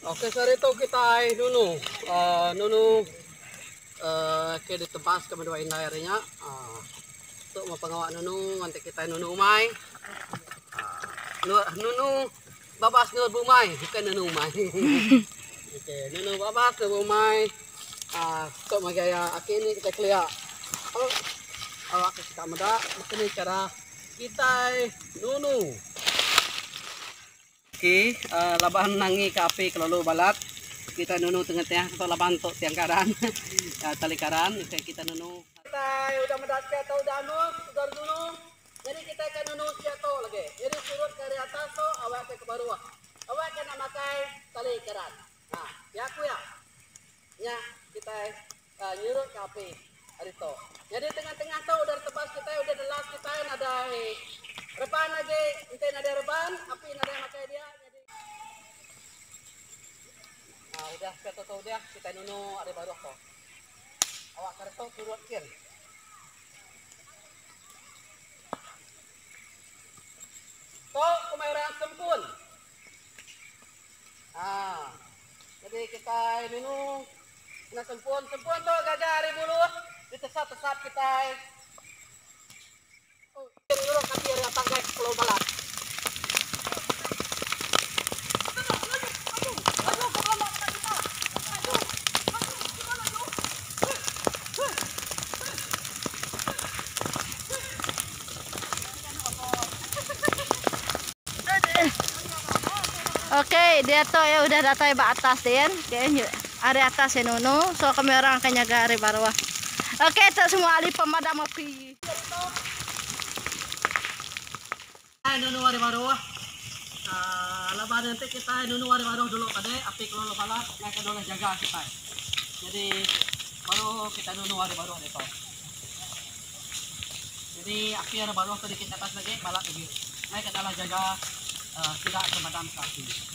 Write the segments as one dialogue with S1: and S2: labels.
S1: Okey sehari tu kitai nunu uhh nunu uhh ke ditebas ke menua indai ari nya uhh tu meh pengawa nunu nganti kitai nunu umai uhh nunu babas endur bumai bukan nunu umai okey nunu babas endur bumai uhh tu meh gaya aki ini kitai kelia awak kita meda baka ni chara kitai nunu. Okey laban nangi ka api kelalu balat kita nunu tengah tiang tu laban tu tiang karan tali karan okey kita nunu. Kitai udah meda skia tu udah anus udah nunu nyadi kitai ka nunu skia tu lagi nyadi surut ka ari atas tu awak ka ke baruh awak ka enda makai tali karan ha pia ku iya nya kitai nyurut ka api ari tu. Nyadi tengah-tengah tu udah ditebas kitai udah delas kitai nadai reban agi enti nadai reban api nadai makai dia nyadi uhh udah ke tu udah kitai nunu ari baruh tu. Awak ka retu surut kin. Tu kumbai orang sempun. Haa. Jadi kitai nunu kena sempun. Sempun tu gaga ari buluh ditesap-tesap kitai. Nyuruk kaki ari atas gai Pulau Balat.
S2: Okey, diatu iya udah datai ba atas din. Okey, ari atas iya nunu. So kami orang akan nyaga ari baruh. Okey, tu semua ahli pemadam api.
S1: Kitai nunu ari baruh. Aaa laban enti kitai nunu ari baruh dulu tadi api kelalu balat ngagai dulu jaga kitai. Jadi baru kitai nunu ari baruh ditu. Jadi api ari baruh tu dikit atas lagi balat agi. Ngai ke dalah jaga aaa sida ke madam ka api.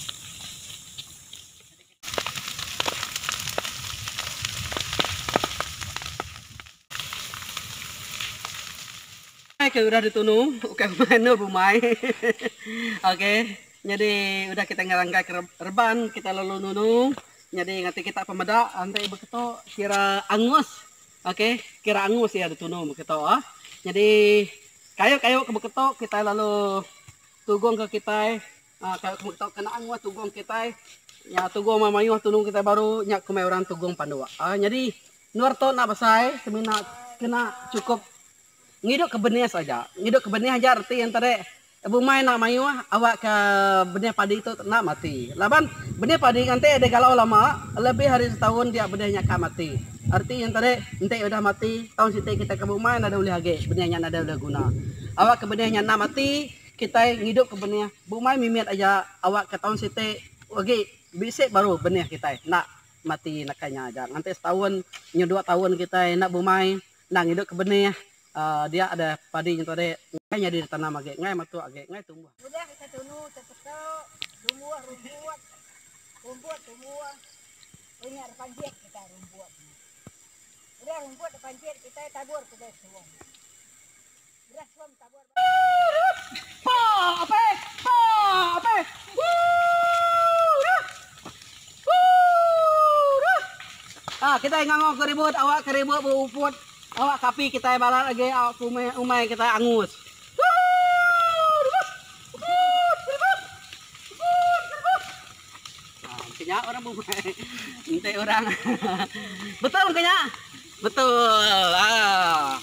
S1: Ke udah ditunu ukai umai enda bumai. Okey nyadi udah kita ngerangkai ke reban kita lalu nunu nyadi ngati kita pemeda enti beketu kira angus okey kira angus iya ditunu beketu ah. Nyadi kayu-kayu ke beketu kitai lalu tugong ke kitai aaa kayu ke beketu kena angus tugong kitai nya tugong mayuh tunu kitai baru nya kumbai orang tugong panduk aaa nyadi endur tu enda besai semina kena chukup Ngidup ke benih saja. Ngidup ke benih aja reti enti deh bumai enda mayuh awak ke benih padi tu enda mati. Laban benih padi nganti deh galau lama lebih ari setaun dia benih nya ka mati. Reti enti deh enti udah mati taun siti kitai ke bumai nadai ulih agi benih nya nadai ulih guna. Awak ke benih nya enda mati kitai ngidup ke benih bumai mimit aja awak ke taun siti agi bisi baru benih kitai enda mati naka nya aja. Nganti setaun nyau dua taun kitai enda bumai. Endang ngidup ke benih dia deh padi nyentuk deh enggai nyadi ditanam agi enggai matuk agi enggai tumbuh.
S3: Udah kita tunu tepetu tumbuh rumput rumput tumbuh unya repanjit kita rumput udah rumput repanjit kita tabur ke suam udah suam tabur.
S1: Pa ape pa ape Ah kitai ngangau ke ribut awak ke ribut beuput awak ke api kitai balat agi awak ke umai umai kitai angus. Ah nya orang bumai enti orang betul ke nya. Betul aa.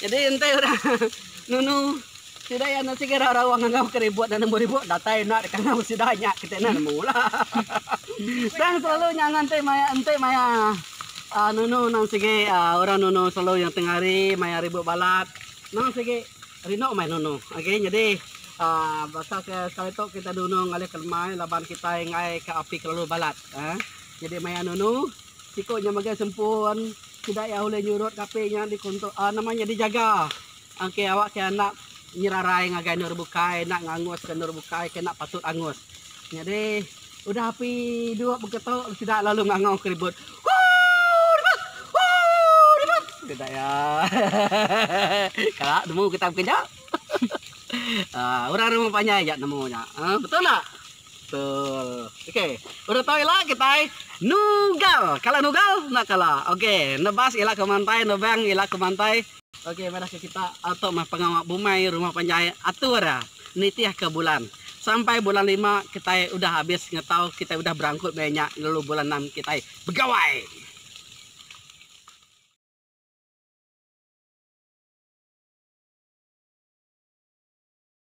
S1: Jadi enti orang nunu sida iya enda sigi rauh rauh ngangau ke ribut enda nemu ribut datai enda dikangau sida nya kite enda nemu lah. Tang selalu nya enti maya enti maya aa nunu nang sigi aa orang nunu selalu yang tengah hari maya ribut balat nang sigi rindu meh nunu. Okey nyadi aa baka ke sekali tu kita nunu ngalih ke lemai laban kitai enggai ke api kelalu balat aa. Jadi maya nunu. Siku nya megai sempun sida iya ulih nyurut kapi nya dikontrol uhh nama nya dijaga engke awak ke enda nyerarai ngagai endur bukai enda ngangus ke endur bukai ke enda patut angus. Nyadi udah api dua begitu sida lalu ngangau ke ribut hoo ribut hoo ribut sida iya kala nemu kita bekeja uhh orang rumah panjai aja nemu nya uhh betul enda. Betul. Okey, udah tau ila kitai nugal. Kala nugal? Enda kala. Okey, nebas ila ke mantai, nebang ila ke mantai. Okey, madah ke kita tu meh pengawa bumai rumah panjai atur iya nitih ke bulan. Sampai bulan lima kitai udah abis ngetau, kitai udah berangkut maya nya lalu bulan enam kitai begawai.